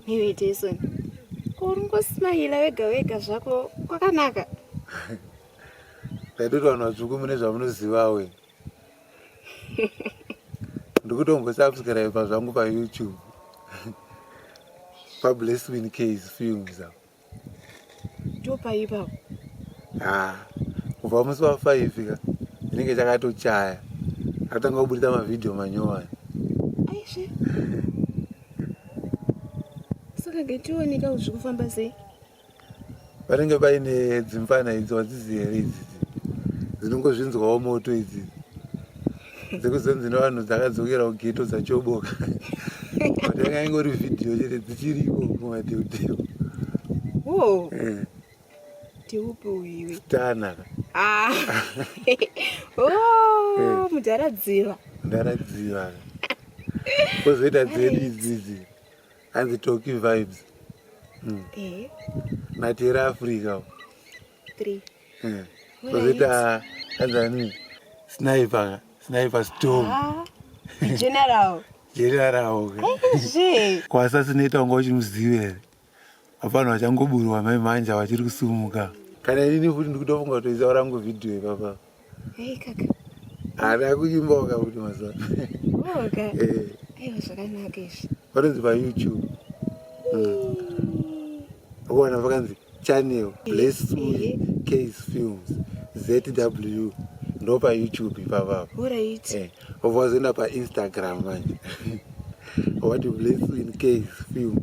Iwe Jason, ko uri kungosmaila wega wega zvako kwakanaka. Ndaitoti vanhu vatsvuku mune zvamunozivawe. Ndikutombosubscribe zvangu paYouTube. PaBlesswin Case Films apo. Ndopaipapo. Ah, kubva musi wa 5 ka inenge chakatochaya. Akatanga kuburitsa mavhidhiyo manyowani. Aishe. Saka ngetione zviri kufamba sei? Panenge paine dzimfana idzi wadzizi here idzi dzinongozvinzwawo moto idzi dzekuzonzi nevanhu dzakadzokera kugeto dzachoboka but yanga ingori vhidhiyo chete dzichiriko kumadeudeu. Oh. Eh. Ndeupi uyu? Stana. Ah. Oh, Eh. mudhara dziva. Mudhara dziva. Kozoita dzedu idzidzi. Hanzi Toki Vibes. Eh, Natera Africa. 3. Eh. Kozoita hanzi ani? Sniper, Sniper Storm. Ah. General. General. Zve. Kuassassinate wanga uchimuziva here? Hapana vachangoburwa mai manje vachiri kusumuka. Kana inini futi ndikutofunga kutoisa rangu vhidhiyo ipapa. Hey kaka. Haana kuimba wakakuti mazuva. Oh, ka. Eh. Aiwa zvakanaka izvi. Vanonzi paYouTube. Ukaona vakanzi channel Blessful Case Films ZW ndo paYouTube ipapapo. Alright. Eh, obva wazoenda paInstagram manje. Wati Blesswin Case Films.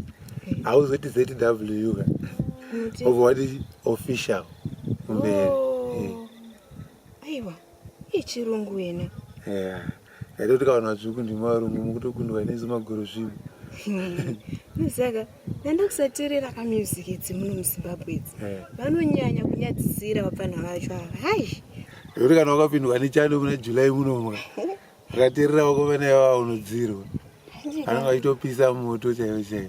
Hauzoti ZW ka. Unoti- Obva wati official kumberi. Oh. Eh. Aiwa, ichirungu wena. Yeah. Ndaitoti kavanhu vatsvuku ndimi varungu mukutokundwa nesu magorosvibo. Saka ndanda kusateerera kamusic idzi muno muZimbabwe idzi. Eh. Vanonyanya kunyadzisira vapfana vacho ava. Hai. Nekuti kana wakapindwa nechando muna July munomu ukateerera vakomana ivava unodzirwa. Vanenge vachitopisa moto chaivo chaivo.